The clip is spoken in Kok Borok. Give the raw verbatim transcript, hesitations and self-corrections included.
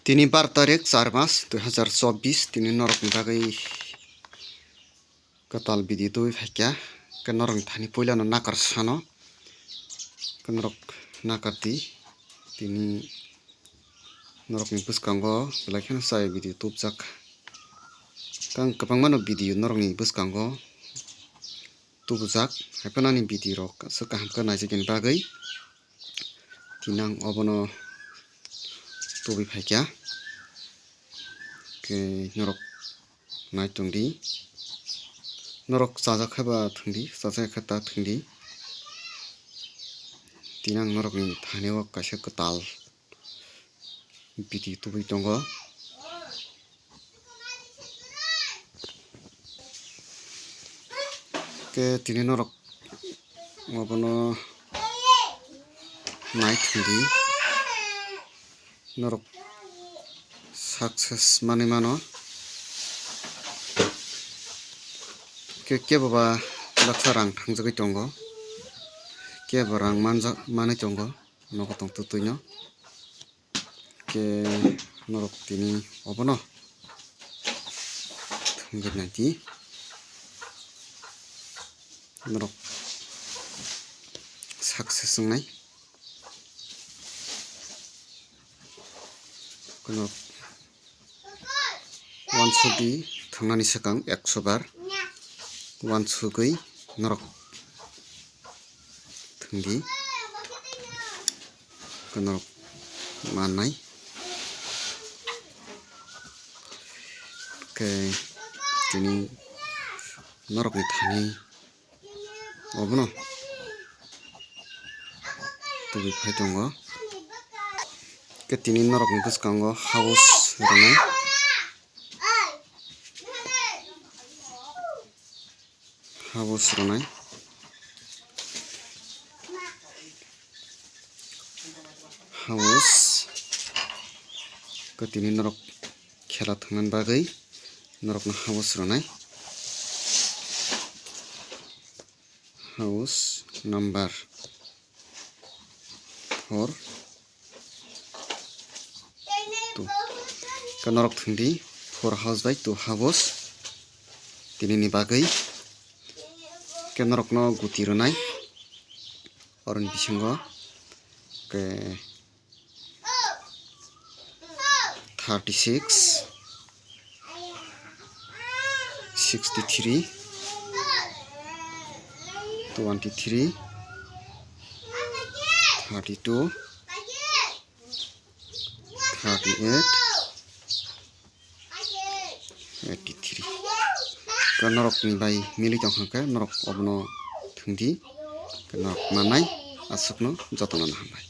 Tini bar tarik char mas dui hazar chobbish, tini norokni bagwi kwtal video tubui phaikha. Khe norokni thani puilano nakar sano, khe norok nakar di. Tini norokni bwskango belai kheno chaya video tubujak. Khe ang kwbangmano video norokni bwskango tubujak, haiphano ani video rok aswk kaham khe naijaknani bagwi tini ang obono tubui phaikha. Khe norok nai tongdi, norok chajak khe ba thwngdi, chajak khe ta thwngdi. Tini ang norokni thani o kaisa kwtal video tubui tongo. Khe tini norok obono nai thwngdi, norok success manwi mano. Khe kebo ba baksa rang thangjagwi tongo, kebo rang manjak manwi tongo nogo tong twtwino. Khe norok tini obono thwngwi naidi, norok success wngnai. Khe norok uansukdi thwngnani swkang ekso bar uansugwi norok thwngdi, khe norok mannai. Khe tini norokni thani obono tubui phai tongo. Khe tini norokni bwskango house rwnai. House rwnai. House. Khe tini norok khela thwngna bagwi norokno house rwnai. House number four. Two. Khe norok thwngdi four house bai two house. Tinini bagwi. Khe norokno guti rwnai. Oroni bisingo. Khe thirty six, sixty three, twenty three, thirty two, thirty eight, eighty three. Khe norokni bai mili tongkha khe norok obono thwngdi. Khe norok mannai aswkno jotono hambai.